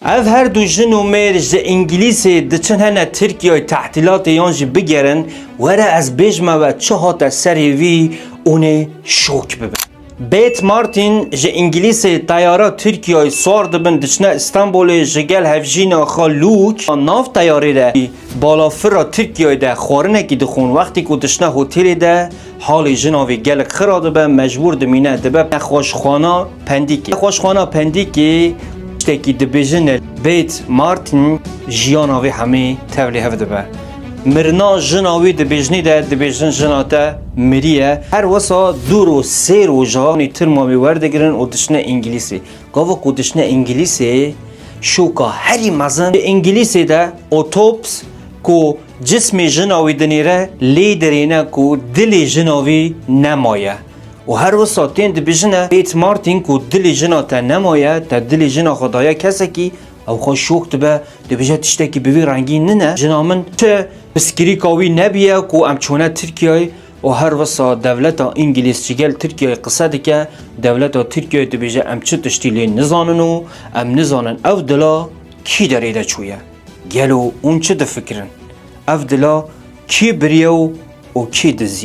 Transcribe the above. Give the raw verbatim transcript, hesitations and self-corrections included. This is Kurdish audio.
Ev her du jin û mêr ji Îngilîsê diçin hene Tirkiyeyê tehtîlatê yan jî bigerin, were ez bêjme we çi hate serê wî, hûnê şok bibin. Bêt Martin ji Îngilîsê teyara Tirkiyeyê sar dibin, diçine Îstanbulê ji gel hevjîna xwe Lûk. Nav teyarê de balafira Tirkiyeyê de xwarinekî dixwin. Wextê ku diçine hotelê de halê jina vê gelek xira dibe, mecbûr dimîne, dibe nexweşxwana Pendîkê. Nexweşxwana Pendîkê tiştekî dibêjin e, Bêt Martin jiyana vê hemî tevlî hev dibe. Mirina jina wî dibêjnî de dibêjin jina te miriye. Her wisa dû ro sê roja nî tirma wî werdigirin û diçine Îngilîsê. Gava ku diçine Îngilîsê şoka herî mezin. Îngilîsê de otops ku cismê jina wî dinêre lê dirêne ku dilê jina wî nemaye. Û her wisa tên dibêjine Bêt Martin ku dilê jina te nemaye, te dilê jina xwe daye kesekî, ew xwe şok dibe, dibêje tiştekî bi vî rengî nine. Jina min çi piskirîka wî nebiye ku em çûne Tirkiyeyê û her wisa dewleta Îngilîz ji gel Tirkiyeyê qise dike, dewleta Tirkiyeyê dibêje em çi tiştî lê nizanin û em nizanin ev dila kî derê de çûye. Gelo hûn çi difikirin? Ev dila kî biriye û, û kî diziye?